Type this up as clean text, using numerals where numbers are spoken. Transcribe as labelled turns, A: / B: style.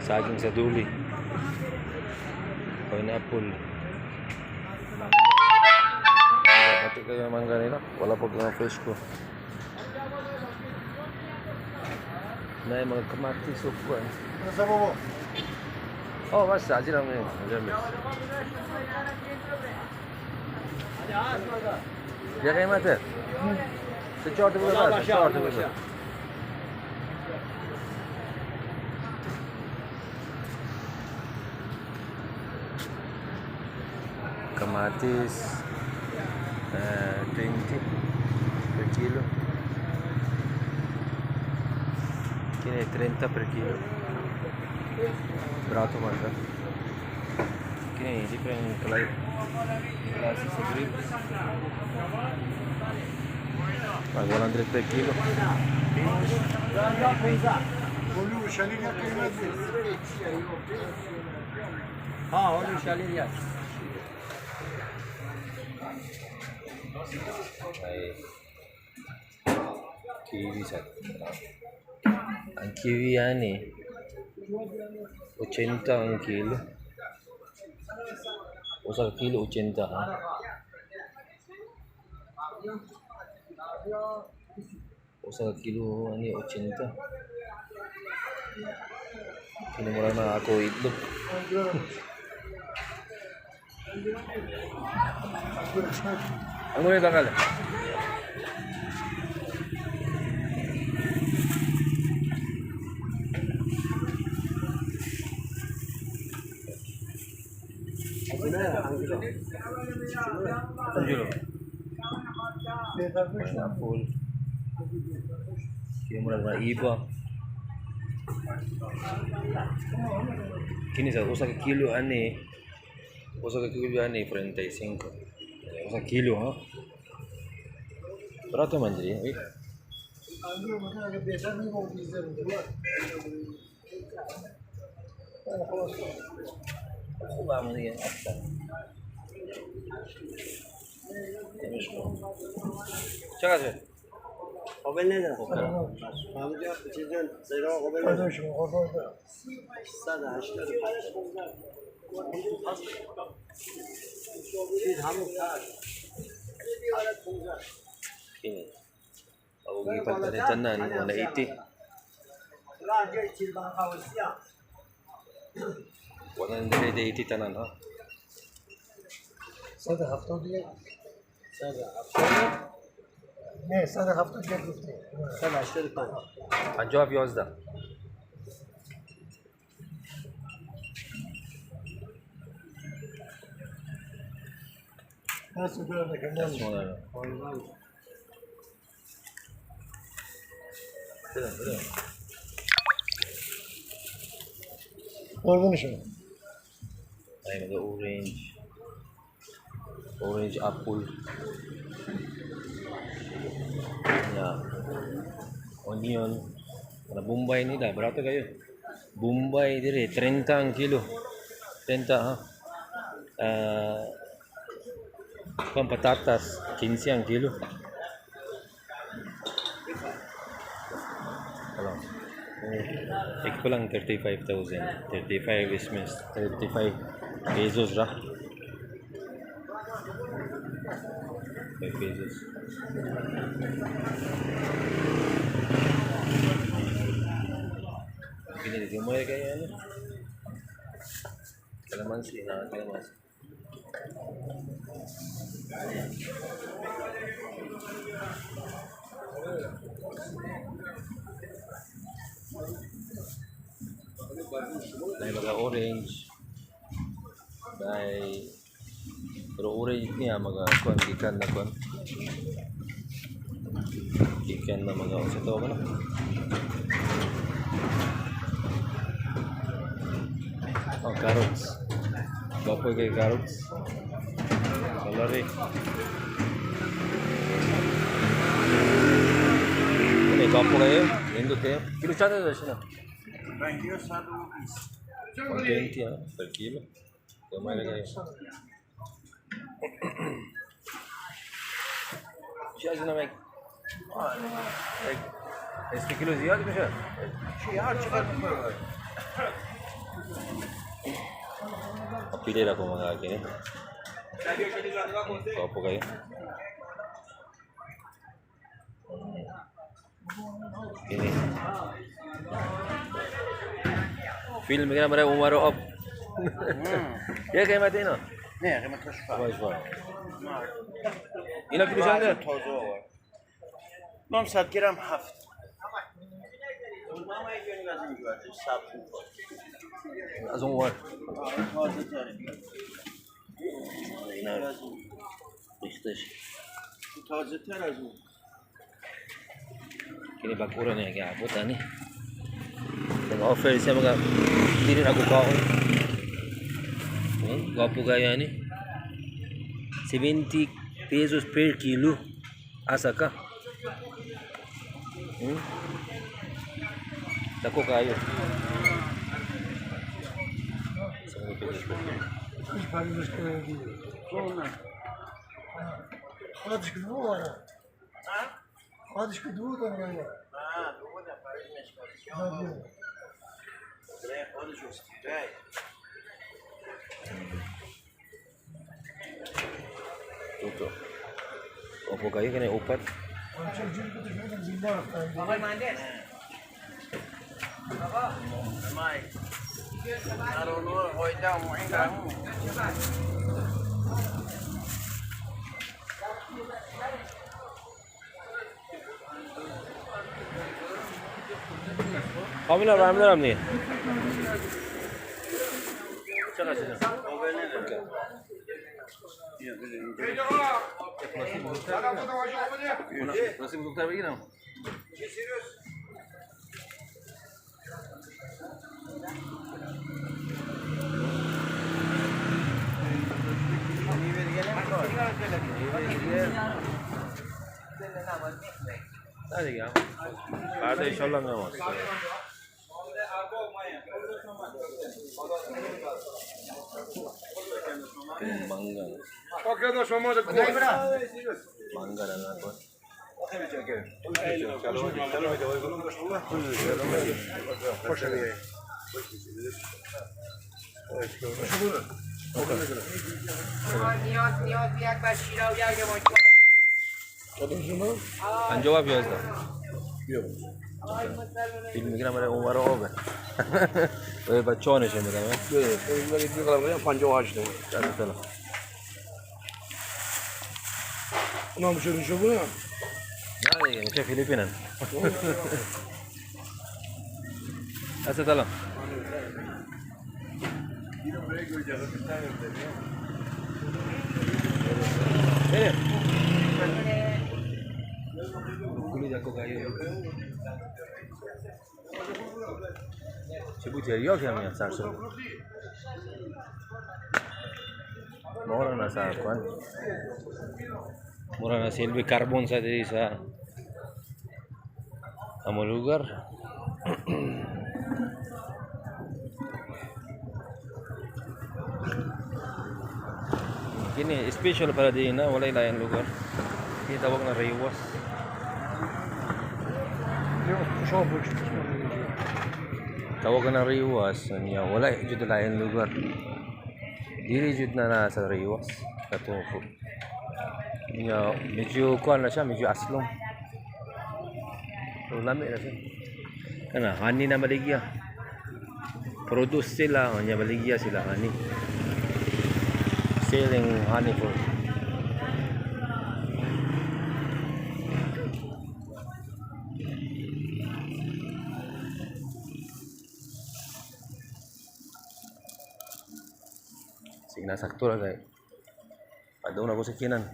A: Saging sa duli. Pineapple. Mangga. Pati kayo mangga nila. Wala pa mga fresh ko. Na mga kamatis o kuwan. Oh, basta. Ajiram yun. Ajiram yun. Ya قیمته؟ سه چهار تا بذار، چهار تا بذار. Kamatis, 20 per kilo. Kini 30 per kilo. Barato man siya. Kini different classes sa grapes. Pag 100 per kilo.
B: ها هولي شاليل ياس.
A: May kiwi sa. Ang kiwi yan eh. 80 ang kilo. Usa ka kilo 80 ha. Usa ka kilo ani 80. Kinumura na ako itlog. Ang muna tanggal. Angulo. Pineapple. Kini mura na iba. Kini sa usa ka kilo ani. Usa ka kilo ani 45. Usa kilo ha. Barato man diri. Eh. خوب عملية أكثر. چقدر؟
B: قابل ندارم همونجا چیزان زیرا قابل ندارم. 185 چیز همون تر.
A: Kini. Ako gipagpalitan na, 180.
B: چیز
A: 180 tanan ha.
C: 171.
B: 170.
C: نه، 171 گفتی.
B: 185.
A: 57 11.
C: دست در نکنه.
A: Smaller. Brilliant, brilliant.
C: قربون شما.
A: Ay, mga orange. Orange apple. Yeah. Onion. Mga Bombay nila. Barato kayo. Bombay dire. 30 ang kilo. 30 ha. Pang patatas. 15 ang kilo. Hello. Ik ko lang 35,000. 35 is means 35 pesos ra. 5 pesos. Pinili mo kaya ano? Kalamansi na, kalamansi. May mga orange. May pero orange niya mga kuan gikan na kuan. Gikan na mga unsa tawag na? Oh, carrots. Gwapo kay carrots. Salary. Ano, gwapo kayo? Nindot kayo? Kilo siya na siya. 120 ha, per kilo. Gamay na kayo. Siya na may like 20 کیلو زیاد میشه.
B: چی هر چقدر میخوای.
A: Mapili ra ko mga kini. Gwapo kayo. Kini. فیلم میگیرم برای اونور آب. یه قیمت اینا؟
B: نه، قیمتش فرق.
A: باش باش. اینا کیلو چنده؟
B: تازه آورد. من 100 گرم 7.
A: از اون ور.
B: تازه تره.
A: اینا ریختش.
B: تازه تر از اون.
A: Kini bag-ura na yung giabot ani. Nag-offer siya mga dili na ako kaon. Oh, gwapo kayo ani. 70 pesos per kilo. Asa ka? Dako kayo. 70 pesos per kilo.
C: هیچ فرقی مشکل دیگه. خودش که دو آره. خودش که دو داره.
B: نه، دو نفر
C: نه.
B: خودش استیره.
A: Tuto. Opo kayo kini upat.
C: چه جوری که تو زندان رفتن.
D: آقای مهندس.
B: مای. قرارو هایده و این قرارو.
A: کاملا برمیدارم دیگه. چقدر چیزا؟
B: قابل نداره.
A: راستی بزرگتر بگیرم.
B: میوه دیگه نمیخواد.
A: نه دیگه، فردا ایشالله میام. Mangga. Mangga na nga.
D: نیاز نیاز یک بر شیرا و یک
A: 57 11. فیلم میگیرم برای اونور آبه. برای بچه ها نشون میدم.
B: 58 تومن.
A: چند؟
C: اونم شروع شو بود.
A: نه دیگه، میشه فیلیپینن. دست سلام. بریم. Kulit ako kayo. چه بود تریاک هم میاد سر شد. Mura na sa kwan. Mura na silbi carbon sa diri sa amo lugar. Kini special para din na walay lain lugar. Kini tawag na Raywas.
C: شما بود.
A: Tawag na Riwas niya, wala jud lain lugar. Dili jud na na sa Riwas katong ko. Niya medyo kuan na siya, medyo aslong. Pero lami na siya. Kana honey na maligya. Produce sila niya, maligya sila honey. Selling honey for Sige na, sakto ra kay. Padung na ko sa kinan.